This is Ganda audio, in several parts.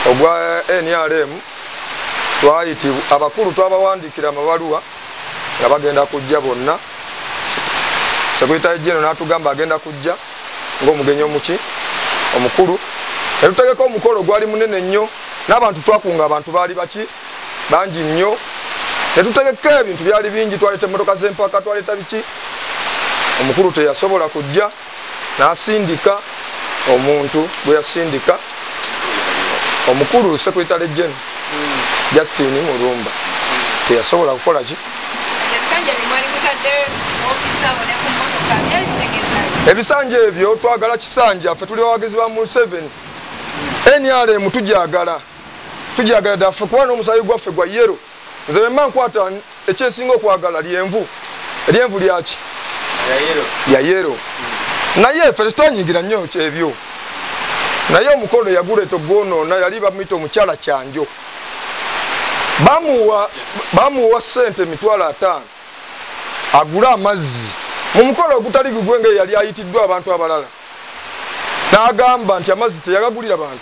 Ogwa NRM twayitibwa abakulu twabawandikira amabaluwa nga bagenda kujja bonna. Secretary General n'atugamba agenda kujja ng'omugenyi omuki omukulu. Erutegeka omukolo gwali munene nnyo n'abantu twakunga abantu baali baki bangi nnyo. Ne tutegeka ebintu byali bingi, twaleeta emmotoka z'empaka, twaleeta biki. Omukulu teyasobola kujja n'asindika omuntu gwe yasindika omukulu Secretary General Justin Mulumba teyasobola kukola ki. Ebisanja ebyo twagala kisanja, ffe tuli bawagizi ba Museveni. NRM tujagala, tujagala dda ffe kuba n'omusaayi gwaffe gwa yero. Nze bwe mba nkwata ekyensinga okwagala lyenvu, eryenvu lyaki lya yero. Naye ffe tetwanyigira nnyo ebyo. Naye omukolo yaguleeta ogwonoona, yali bamuyita omukyala Kyanjo. Bamuwa ssente 50,000 agule amazzi mu mukolo ogutali gugwe nga yali ayitiddwa abantu abalala. N'agamba nti amazzi teyagagulira bantu,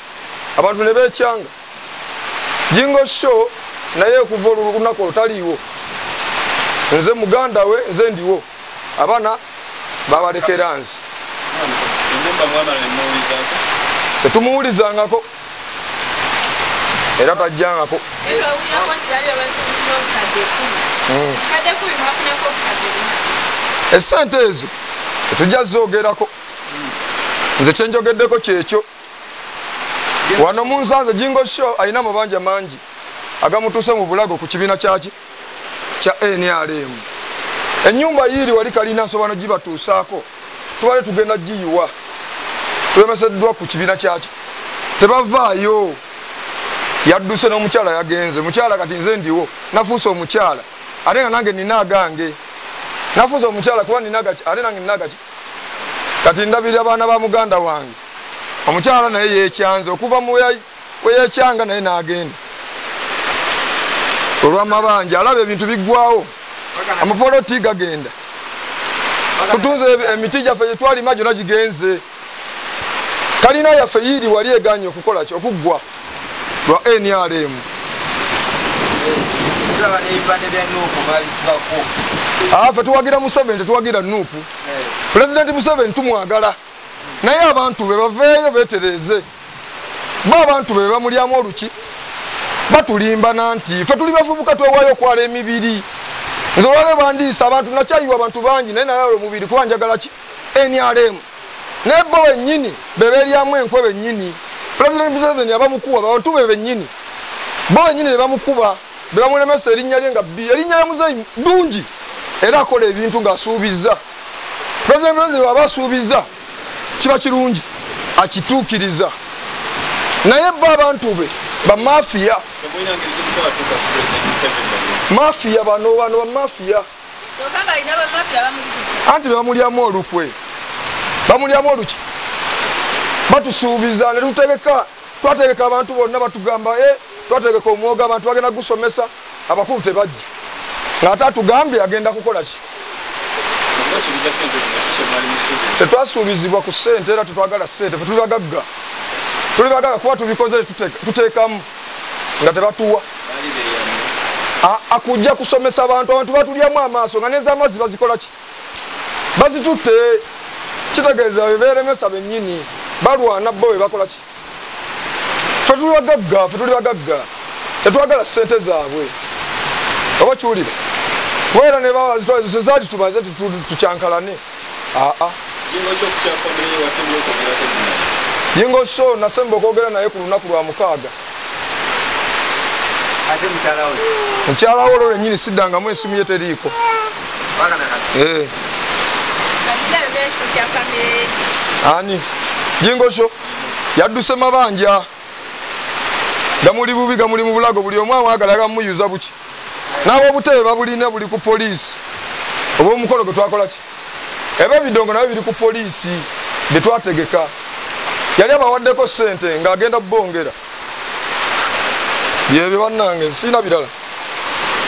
abantu ne beekyanga. Jingo Show naye okuva olunaku olwo taliiwo. Nze muganda we, nze ndiwo, abaana babalekera nze. Tetumuwulizangako era tajjangako. Essente ezo tetujja zoogerako. Nze kyenjogeddeko kyekyo. Wano munsanze Jingo Show alina amabanja mangi agamutuuse mu bulago ku kibiina kyaki kya NRM. Ennyumba yiiri wali kalina nsobano gibatuusaako, tubale tugenda giyiwa, tulemeseddwa ku kibiina kyaki, tebavaayo. Yadduse n'omukyala yagenze. Mukyala kati nze ndiwo, nafuuse omukyala ate nga nange nina agange. Nafuuse omukyala kuba nina agaki, ate nange nina agaki. Kati ndabirira abaana ba muganda wange. Omukyala naye yeekyanze okuva mu we yeekyanga naye n'agenda olw'amabanja. Alaba ebintu biggwawo, amapoloti gagenda, tutunze emiti gyaffe gye twalima gyonna gigenze. Kalina yaffe yiiri wali eganye okukola ki, okuggwa lwa NRM. Ffe tuwagira Museveni, tetuwagira NUP. Pulezidenti Museveni tumwagala, naye abantu be baveeyo beetereeze. Bo abantu be bamulyamu oluki, batulimba nanti ffe tuli bavubuka twewaayo okwala emibiri. Nze olwaleero bandiisa abantu, nakyayiwa abantu bangi, naye nayala omubiri kuba njagala ki NRM. Naye bo bennyini be beeryamu enkwe bennyini. Pulezidenti Museveni abamukuba bantu be bennyini, bo bennyini be bamukuba, be bamulemesa erinnya lye nga bbi. Erinnya lya Muzeeyi ddungi era akola ebintu ng'asuubizza. Pulezidenti Museveni bw'aba asuubizza kiba kirungi, akituukiriza. Naye bo abantu be bamafiya, mafiya bano bamafiya, anti bamulyamu olukwe, bamulyamu oluki. Batusuubiza ne tutegeka, twategeka abantu bonna batugamba twategeka omwoga abantu bagenda gusomesa, abakulu tebajja. Ng'ate atugambye agenda kukola ki? Tetwasuubizibwa ku ssente era tetwagala ssente, ffe tuli bagagga. Tuli bagagga kuba tubikoze tuteekamu nga tebatuwa. Akujja kusomesa abantu, abantu batulyamu amaaso nga n'ez'amazzi bazikola ki? Bazitutte. Kitegeeza be beeremesa bennyini, balwana bo be bakola ki? Ffe tuli bagagga, ffe tuli bagagga, tetwagala ssente zaabwe. Oba kiwulira? Kubeera ne bazitwala tumaze tukyankalane. Aa. Jingo Show nasemba okwogera naye ku lunaku lwa 6. Ate mukyala we? Mukyala we olwo lwennyini siddangamu esimu ye teriiko. Ani? Jingo Show yadduse mabanja, gamuli bubi, gamuli mu bulago, buli omu amwagala gamuyuza buki. N'ab'obutebe babulina buli ku poliisi. Oba omukolo gwe twakola ki? Eba ebidongo nabyo biri ku poliisi bye twategeka. Yali abawaddeko ssente ng'agenda bongera. Byebyo bannange, sirina birala.